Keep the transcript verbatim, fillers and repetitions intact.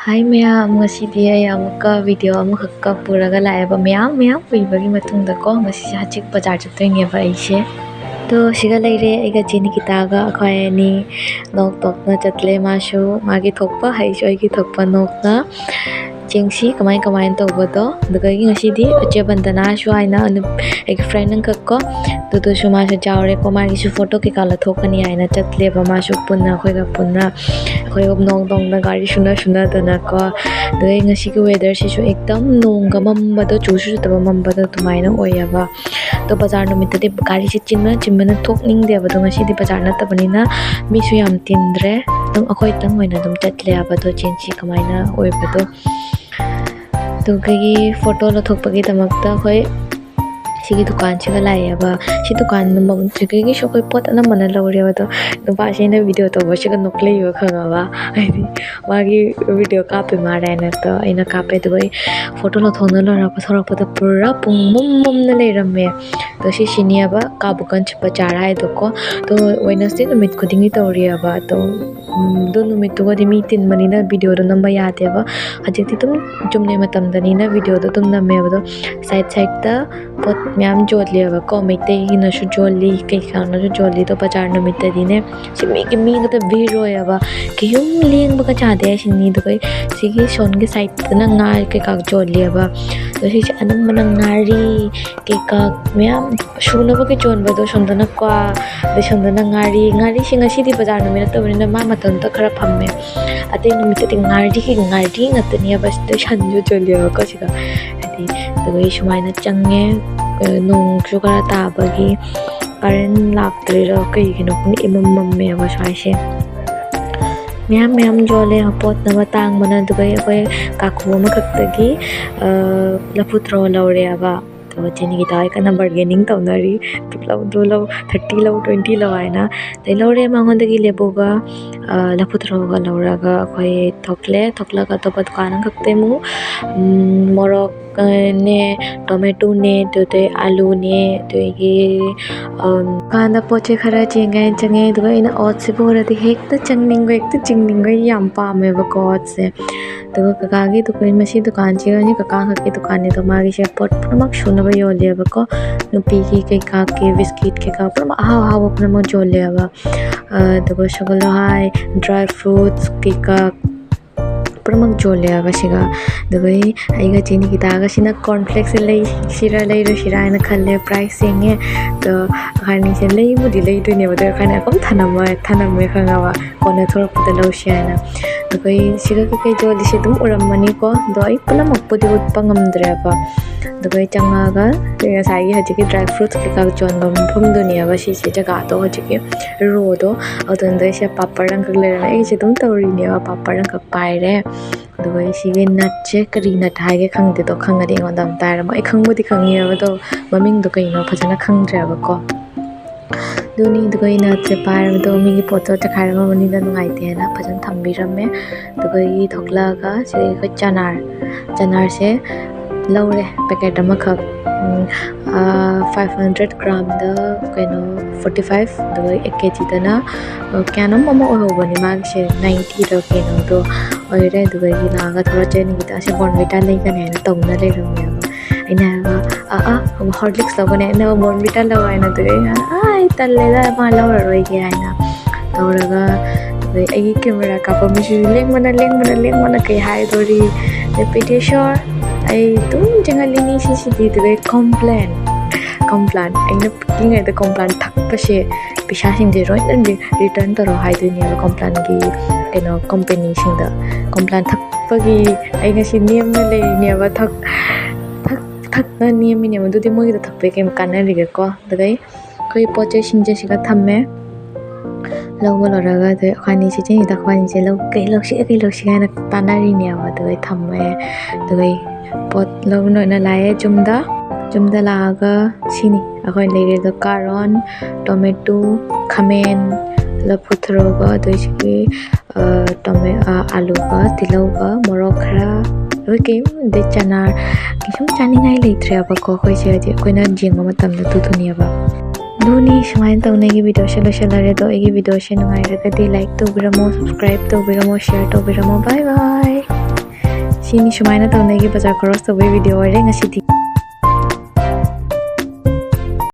ꯍꯥꯏ ꯃꯌꯥꯝ, ꯉꯁꯤꯗꯤ ꯑꯩ ꯑꯃꯨꯛꯀ ꯚꯤꯗꯤꯑꯣ ꯑꯃꯈꯛꯀ ꯄꯨꯔꯒ ꯂꯥꯛꯑꯦꯕ꯫ ꯃꯌꯥꯝ ꯃꯌꯥꯝ ꯀꯨꯏꯕꯒꯤ ꯃꯇꯨꯡꯗꯀꯣ, ꯉꯁꯤꯁꯦ ꯍꯧꯖꯤꯛ ꯕꯖꯥꯔ ꯆꯠꯇꯣꯏꯅꯦꯕ ꯑꯩꯁꯦ꯫ ꯑꯗꯣ ꯁꯤꯒ ꯂꯩꯔꯦ ꯑꯩꯒ ꯆꯦ ꯅꯤꯀꯤꯇꯥꯒ, ꯑꯩꯈꯣꯏ ꯑꯅꯤ ꯅꯣꯛ ꯇꯣꯛꯅ ꯆꯠꯂꯦ꯫ ꯃꯥꯁꯨ ꯃꯥꯒꯤ ꯊꯣꯛꯄ, ꯑꯩꯁꯨ ꯑꯩꯒꯤ ꯊꯣꯛꯄ ꯅꯣꯛꯅ꯫ ꯌꯦꯡꯁꯤ ꯀꯃꯥꯏ ꯀꯃꯥꯏꯅ ꯇꯧꯕꯗꯣ꯫ ꯑꯗꯨꯗꯒꯤ ꯉꯁꯤꯗꯤ ꯆꯦ ꯕꯟꯗꯅꯥꯁꯨ ꯍꯥꯏꯅ ꯅꯨꯞ-, ꯑꯩꯒꯤ ꯐ꯭ꯔꯦꯟ ꯑꯃꯈꯛꯀꯣ, ꯑꯗꯨꯗꯨꯁꯨ ꯃꯥꯁꯨ ꯌꯥꯎꯔꯦꯀꯣ꯫ ꯃꯥꯒꯤꯁꯨ ꯐꯣꯇꯣ ꯀꯩꯀꯥ ꯂꯧꯊꯣꯛꯀꯅꯤ ꯍꯥꯏꯅ ꯆꯠꯂꯦꯕ꯫ ꯃꯥꯁꯨ ꯄꯨꯟꯅ ꯑꯩꯈꯣꯏꯒ ꯄꯨꯟꯅ ꯑꯩꯈꯣꯏ ꯑꯍꯨꯝ ꯅꯣꯡ ꯅꯣꯡꯅ ꯒꯥꯔꯤ ꯁꯨꯅ ꯁꯨꯅꯗꯅꯀꯣ꯫ ꯑꯗꯨꯗꯩ ꯉꯁꯤꯒꯤ ꯋꯦꯗꯔꯁꯤꯁꯨ ꯑꯦꯛꯗꯝ ꯅꯣꯡꯒ ꯃꯝꯕꯗꯣ, ꯆꯨꯁꯨ ꯆꯨꯗꯕ ꯃꯝꯕꯗꯣ ꯑꯗꯨꯃꯥꯏꯅ ꯑꯣꯏꯌꯦꯕ꯫ ꯑꯗꯣ ꯕꯖꯥꯔ ꯅꯨꯃꯤꯠꯇꯗꯤ ꯒꯥꯔꯤꯁꯦ ꯆꯤꯟꯕꯅ ꯆꯤꯟꯕꯅ ꯊꯣꯛꯅꯤꯡꯗꯦꯕ꯫ ꯑꯗꯣ ꯉꯁꯤꯗꯤ ꯕꯖꯥꯔ ꯅꯠꯇꯕꯅꯤꯅ ꯃꯤꯁꯨ ꯌꯥꯝ ꯇꯤꯟꯗ꯭ꯔꯦ꯫ ꯑꯗꯨꯝ ꯑꯩꯈꯣꯏꯇꯪ ꯑꯣꯏꯅ ꯑꯗꯨꯝ ꯆꯠꯂꯦꯕ꯫ ꯑꯗꯣ ꯆꯦꯟꯁꯤ ꯀꯃꯥꯏꯅ ꯑꯣꯏꯕꯗꯣ꯫ ꯑꯗꯨꯒꯤ ꯐꯣꯇꯣ ꯂꯧꯊꯣꯛꯄꯒꯤꯗꯃꯛꯇ ꯑꯩꯈꯣꯏ ꯁꯤꯒꯤ ꯗꯨꯀꯥꯟꯁꯤꯒ ꯂꯥꯛꯑꯦꯕ꯫ ꯁꯤ ꯗꯨꯀꯥꯟ ꯃꯃꯜꯁꯤꯗꯒꯤꯁꯨ ꯑꯩꯈꯣꯏ ꯄꯣꯠ ꯑꯅꯝꯕꯅ ꯂꯧꯔꯦꯕ꯫ ꯑꯗꯣ ꯅꯨꯄꯥꯁꯦ ꯑꯩꯅ ꯚꯤꯗꯤꯑꯣ ꯇꯧꯕꯁꯤꯒ ꯅꯣꯛꯂꯛꯏꯕ, ꯈꯪꯉꯕ? ꯍꯥꯏꯗꯤ ꯃꯥꯒꯤ ꯚꯤꯗꯤꯑꯣ ꯀꯥꯞꯄꯤ ꯃꯥꯜꯂꯦ ꯍꯥꯏꯅ꯫ ꯑꯗꯣ ꯑꯩꯅ ꯀꯥꯞꯄꯦ꯫ ꯑꯗꯨꯒ ꯑꯩ ꯐꯣꯇꯣ ꯂꯧꯊꯣꯛꯅ ꯂꯣꯏꯔꯛꯄ ꯊꯣꯔꯛꯄꯗ ꯄꯨꯔꯥ ꯄꯨꯡ ꯃꯝ ꯃꯝꯅ ꯂꯩꯔꯝꯃꯦ꯫ ꯑꯗꯣ ꯁꯤ ꯁꯤꯅꯦꯕ ꯀꯥꯕꯨꯀꯟ ꯕꯖꯥꯔ ꯍꯥꯏꯗꯣꯀꯣ꯫ ꯑꯗꯣ ꯋꯦꯅꯁꯗꯦ ꯅꯨꯃꯤꯠ ꯈꯨꯗꯤꯡꯒꯤ ꯇꯧꯔꯤꯑꯕ꯫ ꯑꯗꯣ, ꯎꯝ, ꯑꯗꯨ ꯅꯨꯃꯤꯠꯇꯨꯒꯗꯤ ꯃꯤ ꯇꯤꯟꯕꯅꯤꯅ ꯚꯤꯗꯤꯑꯣꯗꯣ ꯅꯝꯕ ꯌꯥꯗꯦꯕ꯫ ꯍꯧꯖꯤꯛꯇꯤ ꯑꯗꯨꯝ ꯆꯨꯝꯅꯩ ꯃꯇꯝꯗꯅꯤꯅ ꯚꯤꯗꯤꯑꯣꯗꯣ ꯑꯗꯨꯝ ꯅꯝꯃꯦꯕ꯫ ꯑꯗꯣ ꯁꯥꯏꯠ ꯁꯥꯏꯠꯇ ꯄꯣꯠ ꯃꯌꯥꯝ ꯌꯣꯜꯂꯦꯕꯀꯣ꯫ ꯃꯩꯇꯩꯒꯤꯅꯁꯨ ꯌꯣꯜꯂꯤ, ꯀꯩꯀꯥꯅꯁꯨ ꯌꯣꯜꯂꯤ꯫ ꯑꯗꯣ ꯕꯖꯥꯔ ꯅꯨꯃꯤꯠꯇꯗꯤꯅꯦ, ꯁꯤ ꯃꯤꯒꯤ ꯃꯤꯒꯗ ꯚꯤꯔ ꯑꯣꯏꯌꯦꯕ꯫ ꯀꯩꯌꯨꯝ ꯂꯦꯡꯕꯒ ꯆꯥꯗꯦ ꯍꯥꯏꯁꯤꯅꯤ꯫ ꯑꯗꯨꯒ ꯁꯤꯒꯤ ꯁꯣꯝꯒꯤ ꯁꯥꯏꯠꯇꯅ ꯉꯥ ꯀꯩꯀꯥ ꯌꯣꯜꯂꯦꯕ꯫ ꯑꯗꯣ ꯁꯤꯁꯦ ꯑꯅꯝꯕꯅ ꯉꯥꯔꯤ ꯀꯩꯀꯥ ꯃꯌꯥꯝ ꯁꯨꯅꯕꯒꯤ ꯌꯣꯟꯕꯗꯣ꯫ ꯁꯣꯝꯗꯅ ꯀ꯭ꯋꯥ, ꯑꯗꯩ ꯁꯣꯝꯗꯅ ꯉꯥꯔꯤ꯫ ꯉꯥꯔꯤꯁꯦ ꯉꯁꯤꯗꯤ ꯕꯖꯥꯔ ꯅꯨꯃꯤꯠ ꯅꯠꯇꯕꯅꯤꯅ ꯃꯥ ꯃꯇꯣꯝꯇ ꯈꯔ ꯐꯝꯃꯦ꯫ ꯑꯇꯩ ꯅꯨꯃꯤꯠꯇꯗꯤ ꯉꯥꯔꯤꯒꯤ ꯉꯥꯔꯤ ꯉꯥꯛꯇꯅꯦꯕ꯫ ꯁꯤꯗ ꯁꯟꯁꯨ ꯌꯣꯜꯂꯦꯕꯀꯣ ꯁꯤꯗ꯫ ꯍꯥꯏꯗꯤ, ꯑꯗꯨꯒ ꯑꯩ ꯁꯨꯃꯥꯏꯅ ꯆꯪꯉꯦ꯫ ꯑ, ꯅꯣꯡꯁꯨ ꯈꯔ ꯇꯥꯕꯒꯤ ꯀꯔꯦꯟ ꯂꯥꯛꯇ꯭ꯔꯤꯔꯥ ꯀꯩꯒꯤꯅꯣ ꯈꯪꯗꯦ, ꯏꯃꯝ ꯃꯝꯃꯦꯕ ꯁ꯭ꯋꯥꯏꯁꯦ꯫ ꯃꯌꯥꯝ ꯃꯌꯥꯝ ꯌꯣꯜꯂꯦ, ꯄꯣꯠꯅ ꯇꯥꯡꯕꯅ꯫ ꯑꯗꯨꯒ ꯑꯩꯈꯣꯏ ꯀꯥꯀꯨ ꯑꯃꯈꯛꯇꯒꯤ, ꯑ, ꯂꯐꯨ ꯊꯔꯣ ꯂꯧꯔꯦꯕ꯫ ꯑꯗꯨꯒ ꯆꯦ ꯅꯤꯀꯤꯇꯥ ꯍꯣꯏ ꯀꯟꯅ bargaining ꯇꯧꯅꯔꯤ꯫ "ꯇꯨ ꯂꯧ, ꯇꯨ ꯂꯧ, thirty ꯂꯧ, twenty ꯂꯧ" ꯍꯥꯏꯅ꯫ ꯑꯗꯩ ꯂꯧꯔꯦ ꯃꯉꯣꯟꯗꯒꯤ ꯂꯦꯕꯨꯒ, ꯑ, ꯂꯐꯨ ꯊꯔꯣꯒ ꯂꯧꯔꯒ ꯑꯩꯈꯣꯏ ꯊꯣꯛꯂꯦ꯫ ꯊꯣꯛꯂꯒ ꯑꯇꯣꯞꯄ ꯗꯨꯀꯥꯟ ꯑꯃꯈꯛꯇ ꯑꯃꯨꯛ, ꯎꯝ, ꯃꯣꯔꯣꯛ ꯅꯦ, ꯇꯣꯃꯦꯇꯣꯅꯦ, ꯑꯗꯨꯗꯩ ꯑꯥꯂꯨꯅꯦ, ꯑꯗꯒꯤ, ꯎꯝ, ꯀꯥꯟꯗ ꯄꯣꯠ ꯆꯩ ꯈꯔ ꯆꯦꯟꯒꯦ ꯍꯥꯏꯅ ꯆꯪꯉꯦ꯫ ꯑꯗꯨꯒ ꯑꯩꯅ oats ꯁꯤꯕꯨ ꯎꯔꯗꯤ ꯍꯦꯛꯇ ꯆꯪꯅꯤꯡꯕ, ꯍꯦꯛꯇ ꯆꯤꯡꯅꯤꯡꯕ, ꯑꯩ ꯌꯥꯝ ꯄꯥꯝꯃꯦꯕꯀꯣ oats ꯁꯦ꯫ ꯑꯗꯨꯒ ꯀꯀꯥꯒꯤ ꯗꯨꯀꯥꯟ, ꯃꯁꯤ ꯗꯨꯀꯥꯟꯁꯤꯒ ꯀꯀꯥ ꯈꯛꯀꯤ ꯗꯨꯀꯥꯟꯅꯦ ꯑꯗꯣ, ꯃꯥꯒꯤꯁꯦ ꯄꯣꯠ ꯄꯨꯝꯅꯃꯛ ꯁꯨꯅꯕ ꯌꯣꯜꯂꯦꯕꯀꯣ, ꯅꯨꯄꯤꯒꯤ ꯀꯩꯀꯥꯒꯤ, ꯕꯤꯁꯀꯤꯠ ꯀꯩꯀꯥ ꯄꯨꯝꯅꯃꯛ ꯑꯍꯥꯎ ꯑꯍꯥꯎꯕ ꯄꯨꯝꯅꯃꯛ ꯌꯣꯜꯂꯦꯕ꯫ ꯑ, ꯑꯗꯨꯒ ꯁꯒꯣꯜ ꯍꯋꯥꯏ, dry fruits ꯀꯩꯀꯥ ꯄꯨꯝꯅꯃꯛ ꯌꯣꯜꯂꯦꯕ ꯁꯤꯒ꯫ ꯑꯗꯨꯒ ꯑꯩꯒ ꯆꯦ ꯅꯤꯀꯤꯇꯥꯒꯁꯤꯅ corn flakes ꯁꯦ ꯂꯩꯁꯤꯔꯥ ꯂꯩꯔꯣꯏꯁꯤꯔꯥ ꯍꯥꯏꯅ ꯈꯜꯂꯦ꯫ Price ꯌꯦꯡꯉꯦ꯫ ꯑꯗꯣ ꯑꯩꯈꯣꯏꯅꯤꯁꯦ ꯂꯩꯕꯨꯗꯤ ꯂꯩꯗꯣꯏꯅꯦꯕ, ꯑꯗꯣ ꯑꯩꯈꯣꯏꯅ ꯑꯗꯨꯝ ꯊꯅꯝꯃ-, ꯊꯅꯝꯃꯦ ꯈꯪꯉꯕ, ꯀꯣꯟꯅ ꯊꯣꯛꯂꯛꯄꯗ ꯂꯧꯁꯤ ꯍꯥꯏꯅ꯫ ꯑꯗꯨꯒ ꯑꯩ ꯁꯤꯒ ꯀꯩꯀꯩ ꯌꯣꯜꯂꯤꯁꯦ ꯑꯗꯨꯝ ꯎꯔꯝꯃꯅꯤꯀꯣ, ꯑꯗꯣ ꯑꯩ ꯄꯨꯝꯅꯃꯛꯄꯨꯗꯤ ꯎꯠꯄ ꯉꯝꯗ꯭ꯔꯦꯕ꯫ ꯑꯗꯨꯒ ꯑꯩ ꯆꯪꯉꯛꯑꯒ ꯉꯁꯥꯏꯒꯤ ꯍꯧꯖꯤꯛꯀꯤ dry fruits ꯀꯩꯀꯥ ꯌꯣꯟꯕ ꯃꯐꯝꯗꯨꯅꯦꯕ ꯁꯤꯁꯦ, ꯖꯒꯥꯗꯣ ꯍꯧꯖꯤꯛꯀꯤ row ꯗꯣ꯫ ꯑꯗꯨꯗ ꯑꯩꯁꯦ ꯄꯥꯄꯔ ꯑꯃꯈꯛ ꯂꯩꯔꯝꯃꯦ꯫ ꯑꯩꯁꯦ ꯑꯗꯨꯝ ꯇꯧꯔꯤꯅꯦꯕ, ꯄꯥꯄꯔ ꯑꯃꯈꯛ ꯄꯥꯏꯔꯦ꯫ ꯑꯗꯨꯒ ꯑꯩ ꯁꯤꯒꯤ nut ꯁꯦ ꯀꯔꯤ nut ꯍꯥꯏꯒꯦ ꯈꯪꯗꯦꯗꯣ, ꯈꯪꯉꯗꯤ ꯑꯩꯉꯣꯟꯗ ꯑꯝꯇ ꯍꯥꯏꯔꯝꯃꯣ꯫ ꯑꯩ ꯈꯪꯕꯨꯗꯤ ꯈꯪꯉꯦꯕ, ꯑꯗꯣ ꯃꯃꯤꯡꯗꯣ ꯀꯩꯅꯣ ꯐꯖꯅ ꯈꯪꯗ꯭ꯔꯦꯕꯀꯣ꯫ ꯑꯗꯨꯅꯤ, ꯑꯗꯨꯒ ꯑꯩ nut ꯁꯦ ꯄꯥꯏꯔꯕꯗꯣ ꯃꯤꯒꯤ ꯄꯣꯠꯇꯣ ꯆꯈꯥꯏꯔꯝꯃꯕꯅꯤꯅ ꯅꯨꯡꯉꯥꯏꯇꯦꯅ ꯐꯖꯅ ꯊꯝꯕꯤꯔꯝꯃꯦ꯫ ꯑꯗꯨꯒ ꯑꯩ ꯊꯣꯛꯂꯛꯑꯒ ꯁꯤꯗ ꯑꯩꯈꯣꯏ ꯆꯅꯥꯔ, ꯆꯅꯥꯔꯁꯦ ꯂꯧꯔꯦ packet ꯑꯃꯈꯛ꯫ ꯎꯝ, ꯑꯥ, five hundred gram ꯗ ꯀꯩꯅꯣ forty five, ꯑꯗꯨꯒ eight K G ꯗꯅ, ꯑ, ꯀꯌꯥꯅꯣꯝ ꯑꯃ ꯑꯣꯏꯍꯧꯕꯅꯤ ꯃꯥꯒꯤꯁꯦ, ninety ꯔ ꯀꯩꯅꯣꯗꯣ ꯑꯣꯏꯔꯦ꯫ ꯑꯗꯨꯒ ꯑꯩ ꯂꯥꯛꯑꯒ ꯊꯣꯔꯛꯆꯦ ꯅꯨꯃꯤꯠꯇ ꯑꯁꯤ Bournvita ꯂꯩꯒꯅꯤ ꯍꯥꯏꯅ ꯇꯧꯅ ꯂꯩꯔꯝꯃꯦꯕ꯫ ꯑꯩꯅ ꯍꯥꯏꯕ, "ꯑꯥ, ꯑꯥ, Horlicks ꯂꯧꯒꯅꯤ", ꯑꯩꯅ, "Bournvita ꯂꯧ" ꯍꯥꯏꯅ꯫ ꯑꯗꯨꯒ ꯑꯩꯅ, "ꯑꯥ, ꯑꯩ ꯇꯜꯂꯦꯗ, ꯃꯥ ꯂꯧꯔꯔꯣꯏꯒꯦ" ꯍꯥꯏꯅ ꯇꯧꯔꯒ, ꯑꯗꯩ ꯑꯩꯒꯤ camera ꯀꯥꯞꯄ ꯃꯤꯁꯤꯁꯨ ꯂꯦꯡꯕꯅ, ꯂꯦꯡꯕꯅ, ꯂꯦꯡꯕꯅ ꯀꯩ ꯍꯥꯏꯗꯣꯔꯤ꯫ ꯑꯗꯩ ꯄꯤꯇꯦꯁꯣꯔ, ꯑꯩ ꯑꯗꯨꯝ ꯆꯦꯟꯍꯜꯂꯤꯅꯤ ꯁꯤꯁꯤꯗꯤ꯫ ꯑꯗꯨꯗꯩ Complan, Complan, ꯑꯩꯅ ꯄꯤꯛꯂꯤꯉꯩꯗ Complan ꯊꯛꯄꯁꯦ ꯄꯩꯁꯥꯁꯤꯡꯁꯦ ꯂꯣꯏꯅ ꯔꯤ-, return ꯇꯧꯔꯣ ꯍꯥꯏꯗꯣꯏꯅꯦꯕ Complan ꯒꯤ ꯀꯩꯅꯣ company ꯁꯤꯡꯗ꯫ Complan ꯊꯛꯄꯒꯤ ꯑꯩ ꯉꯁꯤ ꯅꯦꯝꯅ ꯂꯩꯔꯤꯅꯦꯕ, ꯊꯛ-, ꯊꯛ-, ꯊꯛꯅ ꯅꯦꯝꯃꯤꯅꯦꯕ꯫ ꯑꯗꯨꯗꯤ ꯃꯣꯏꯒꯤꯗ ꯊꯛꯄꯩ ꯀꯩ ꯀꯥꯟꯅꯔꯤꯒꯦꯀꯣ? ꯑꯗꯨꯗꯩ ꯑꯩꯈꯣꯏ ꯄꯣꯠ ꯆꯩꯁꯤꯡꯁꯦ ꯁꯤꯒ ꯊꯝꯃꯦ꯫ ꯂꯧꯕ ꯂꯣꯏꯔꯒ ꯑꯗꯩ ꯑꯩꯈꯣꯏꯅꯤ ꯆꯦꯆꯦꯒꯤꯗ ꯑꯩꯈꯣꯏꯅꯤꯁꯦ ꯂꯧ-, ꯀꯩ ꯂꯧꯁꯤꯒꯦ, ꯀꯩ ꯂꯧꯁꯤꯒꯦ ꯍꯥꯏꯅ ꯇꯥꯟꯅꯔꯤꯅꯦꯕ꯫ ꯑꯗꯨꯒ ꯑꯩ ꯊꯝꯃꯦ꯫ ꯑꯗꯨꯒ ꯑꯩ ꯄꯣꯠ ꯂꯧꯕ ꯑꯣꯏꯅ ꯂꯥꯛꯑꯦ ꯌꯨꯝꯗ꯫ ꯌꯨꯝꯗ ꯂꯥꯛꯑꯒ ꯁꯤꯅꯤ ꯑꯩꯈꯣꯏꯅ ꯂꯩꯔꯤꯗꯣ: ꯀꯥꯔꯣꯟ, ꯇꯣꯃꯦꯇꯣ, ꯈꯥꯃꯦꯟ, ꯂꯐꯨ ꯊꯔꯣꯒ, ꯑꯗꯩ ꯁꯤꯒꯤ, ꯑ, ꯇꯣꯃꯦ-, ꯑ, ꯑꯂꯨꯒ, ꯇꯤꯜꯍꯧꯒ, ꯃꯣꯔꯣꯛ ꯈꯔ, ꯑꯩꯈꯣꯏ ꯀꯩꯝ ꯑꯗꯩ ꯆꯅꯥ ꯀꯩꯁꯨꯝ ꯆꯥꯅꯤꯡꯉꯥꯏ ꯂꯩꯇ꯭ꯔꯦꯕꯀꯣ꯫ ꯑꯩꯈꯣꯏꯁꯦ ꯍꯧꯖꯤꯛ ꯑꯩꯈꯣꯏꯅ ꯌꯦꯡꯕ ꯃꯇꯝꯗ ꯑꯗꯨꯗꯨꯅꯦꯕ꯫ ꯑꯗꯨꯅꯤ, ꯁꯨꯃꯥꯏꯅ ꯇꯧꯅ ꯑꯩꯒꯤ ꯚꯤꯗꯤꯑꯣꯁꯦ ꯂꯣꯏꯁꯤꯜꯂꯔꯦ꯫ ꯑꯗꯣ ꯑꯩꯒꯤ ꯚꯤꯗꯤꯑꯣꯁꯦ ꯅꯨꯡꯉꯥꯏꯔꯒꯗꯤ ꯂꯥꯏꯛ ꯇꯧꯕꯤꯔꯝꯃꯣ, ꯁꯕꯁꯀ꯭ꯔꯥꯏꯕ ꯇꯧꯕꯤꯔꯝꯃꯣ, ꯁꯤꯌꯔ ꯇꯧꯕꯤꯔꯝꯃꯣ꯫ ꯕꯥꯏ ꯕꯥꯏ꯫ ꯁꯤꯅꯤ, ꯁꯨꯃꯥꯏꯅ ꯇꯧꯅ ꯑꯩꯒꯤ ꯕꯖꯥꯔ ꯈꯔꯣꯁ ꯇꯧꯕꯒꯤ ꯚꯤꯗꯤꯑꯣ ꯑꯣꯏꯔꯦ ꯉꯁꯤꯗꯤ꯫